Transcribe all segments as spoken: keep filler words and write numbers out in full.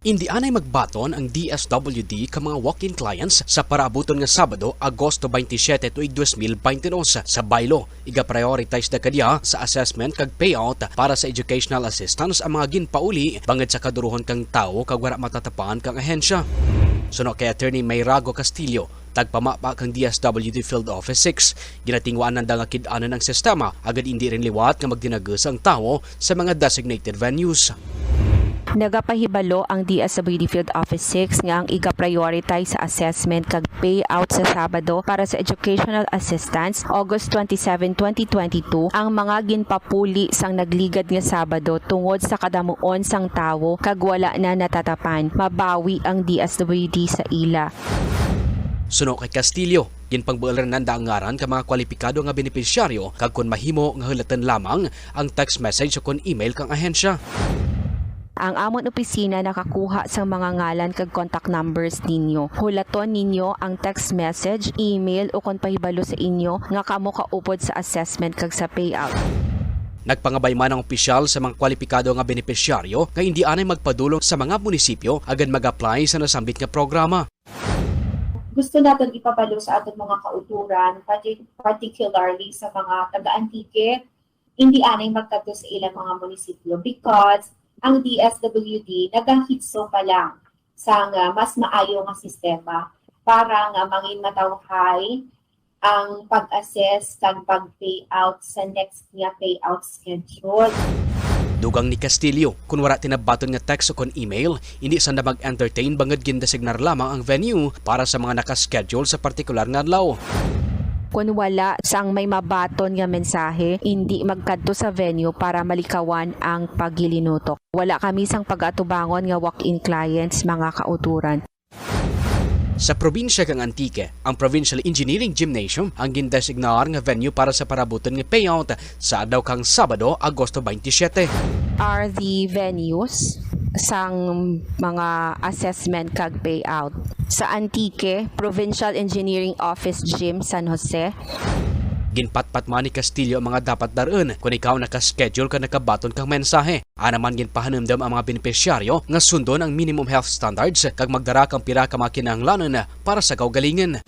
Indi anay magbaton ang D S W D kang mga walk-in clients sa paraabuton nga Sabado, Agosto twenty-seven tuig dos mil baynte dos. Sa baylo, iga-prioritize da kadya sa assessment kag payout para sa educational assistance ang mga ginpauli bangud sa kaduruhon kang tawo kag wara matatapan kang ahensya. Suno kay Attorney Mayrago Castillo, tagpamapa kang D S W D Field Office six, ginatinguhaan nanda nga kid-anon ang sistema agud indi run liwat nga magdinagus ang tawo sa mga designated venues. Nagapahibalo ang D S W D Field Office six nga ang iga-prioritize sa assessment kag payout sa Sabado para sa educational assistance, August twenty-seven, twenty twenty-two, ang mga ginpapuli sang nagligad nga Sabado tungod sa kadamuon sang tawo kag wala na natatapan. Mabawi ang D S W D sa ila. Suno kay Castillo, ginpangbuul run nanda ang ngaran kang mga kwalipikado nga benepisyaryo kag kon mahimo nga hulatun lamang ang text message ukon email kang ahensya. Ang amon opisina nakakuha sang mga ngalan kag contact numbers ninyo. Hulaton ninyo ang text message, email, ukon pahibalo sa inyo nga kamo kaupod sa assessment kag sa payout. Nagpangabay man ang opisyal sa mga kwalipikado nga benepisyaryo nga indi anay magpadulong sa mga munisipyo agud mag-apply sa nasambit nga programa. Gusto natun ipabalo sa atun mga kauturan, parti-, particularly sa mga taga-Antique, indi anay magkadto sa ilang mga munisipyo because ang D S W D nagahitso pa lang sang, ah, mas maayo nga sistema para nga mangin matawhay ang pag-assess kag pag-payout sa next nga payout schedule. Dugang ni Castillo, kon wara ti nabaton nga text ukon email, indi sanda mag-entertain bangud gindesignar lamang ang venue para sa mga naka-schedule sa partikular nga adlaw. Kon wala sang may mabaton nga mensahe, indi magkadto sa venue para malikawan ang paghilinutok. Wala kami sang pag-atubangon nga walk-in clients, mga kauturan. Sa probinsya kang Antique, ang Provincial Engineering Gymnasium ang gindesignar nga venue para sa paraabuton nga payout sa adlaw kang Sabado, Agosto twenty-seven. Are the venues sang mga assessment kag payout. Sa Antique, Provincial Engineering Office Gym, San Jose. Ginpatpat man ni Castillo ang mga dapat dar-un kon ikaw naka-schedule kag nakabaton kang mensahe. Ana man ginpahanumdum ang mga benepisyaryo nga sundon ang minimum health standards kag magdara kang pira ka mga kinahanglanun para sa kaugalingun.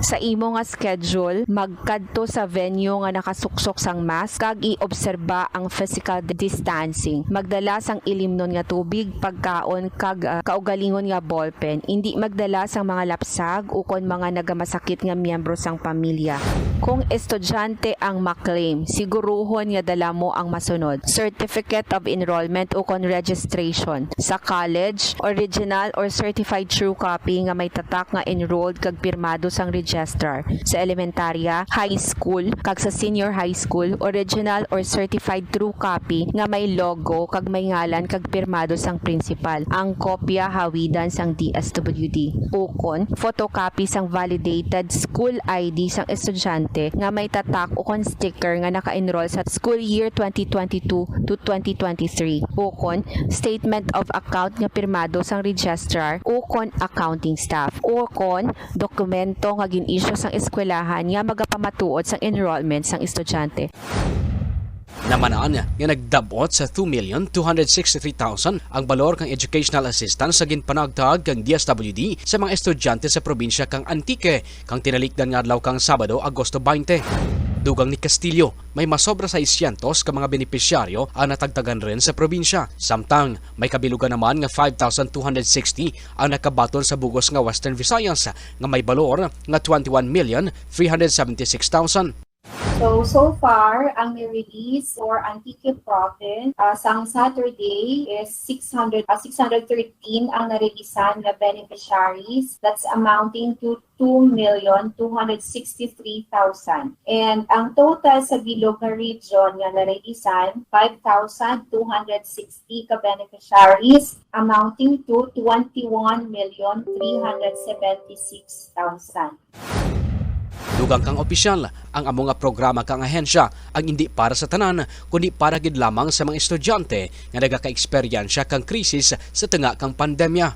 Sa imo nga schedule, magkadto sa venue nga nakasuksok sang mask kag iobserba ang physical distancing. Magdala sang ilimnon nga tubig, pagkaon, kag, ah, kaugalingon nga ballpen. Indi magdala sang mga lapsag ukon mga nagamasakit nga miyembro sang pamilya. Kung estudyante ang ma-claim, siguruhon nga dala mo ang masunod: Certificate of Enrollment ukon registration sa college, original or certified true copy nga may tatak nga enrolled kag pirmado sang registrar. Sa elementarya, high school, kag sa senior high school, original or certified true copy nga may logo kag may ngalan kag pirmado sang principal. Ang kopya hawidan sang D S W D. Ukon, photocopy sang validated school I D sang estudyante nga may tatak ukon sticker nga naka-enroll sa school year twenty twenty-two to twenty twenty-three. Ukon, statement of account nga pirmado sang registrar ukon accounting staff. Ukon, dokumento nga gin-issue sang eskwelahan nga magapamatuod sang enrollment sang estudyante. Naman-an nga nagdab-ot sa two million two hundred sixty-three thousand ang balor kang educational assistance nga ginpanagtag kang D S W D sa mga estudyante sa probinsya kang Antique kang tinalikdan nga adlaw kang Sabado, Agosto twenty. Dugang ni Castillo, may masobra seiscientos ka mga benepisyaryo ang natagtagan run sa probinsya. Samtang, may kabilugan naman nga five thousand two hundred sixty ang nakabaton sa bug-os nga Western Visayas nga may balor nga twenty-one million three hundred seventy-six thousand. So, so far, ang ni-release for Antique Province, ah, sang Saturday is six hundred, ah, six hundred thirteen ang na-releasean nga beneficiaries. That's amounting to two million two hundred sixty-three thousand. And ang total sa bilog nga region nga na-releasean, five thousand two hundred sixty ka beneficiaries, amounting to twenty-one million three hundred seventy-six thousand. Dugang kang opisyal, ang amo nga programa kang ahensya ang indi para sa tanan, kundi para gid lamang sa mga estudyante nga nagakaeksperyensya kang krisis sa tunga kang pandemya.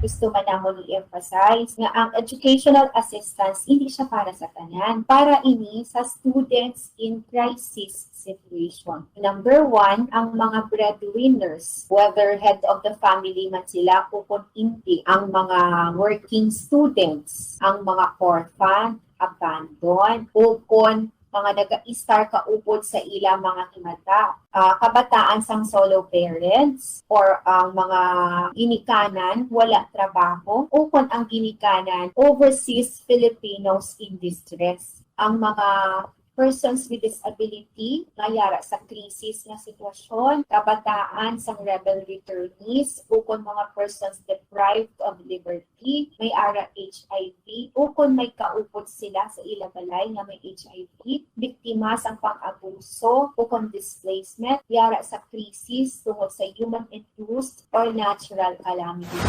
Gusto man namon i-emphasize nga ang educational assistance hindi siya para sa tanan. Para ini sa students in crisis situation. Number one, ang mga breadwinners, whether head of the family man sila o kon indi, ang mga working students, ang mga orphan, abandon, o kon mga naga-istar kaupod sa ila mga himata. Ah, kabataan sang solo parents or ang mga ginikanan wala trabaho o kon ang ginikanan overseas Filipinos in distress. Ang mga persons with disability nga yara sa krisis nga sitwasyon, kabataan sang rebel returnees, o kon mga persons deprived of liberty, may ara H I V, o kon may kaupod sila sa ila balay nga may H I V, biktima sang pang-abuso, o kon displacement, yara sa krisis tungod sa human-induced or natural calamity.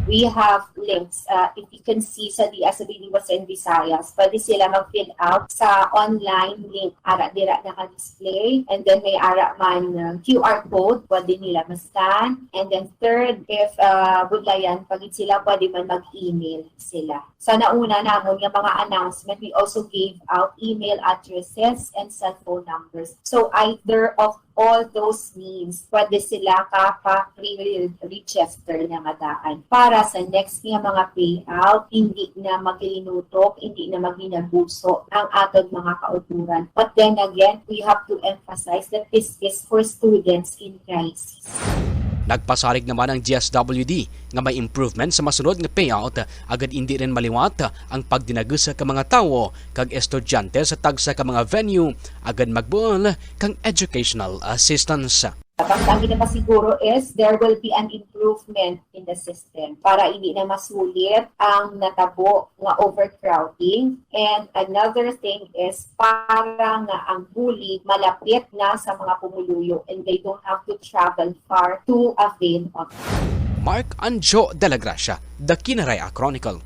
We have links. Uh, if you can see sa D S W D Western Visayas, pwede sila mag-fill out sa online link. Ara dira naka-display. And then may ara man, uh, Q R code, pwede nila ma-scan. And then third, if uh, budlayan pa gid sila, pwede man mag-email sila. Sa nauna namon nga mga announcement, we also gave out email addresses and cell phone numbers. So either of all those means, pwede sila kapa-pre-register nga madaan. Para sa next nga mga payout, hindi na maglinutok, hindi na maghinaguso ang atong mga kautoran. But then again, we have to emphasize that this is for students in crisis. Nagpasarig naman ang D S W D nga may improvement sa masunod nga payout, agud indi run maliwat ang pagdinagus kang mga tawo kag estudyante sa tagsa ka mga venue, agud magbuul kang educational assistance. Basta ang ginapasiguro is there will be an improvement in the system para hindi na masulit ang natabo nga overcrowding. And another thing is para nga ang bulig malapit na sa mga pumuluyo and they don't have to travel far to avail of it. Mark Anjo de la Gracia, The Kinaray-a Chronicle.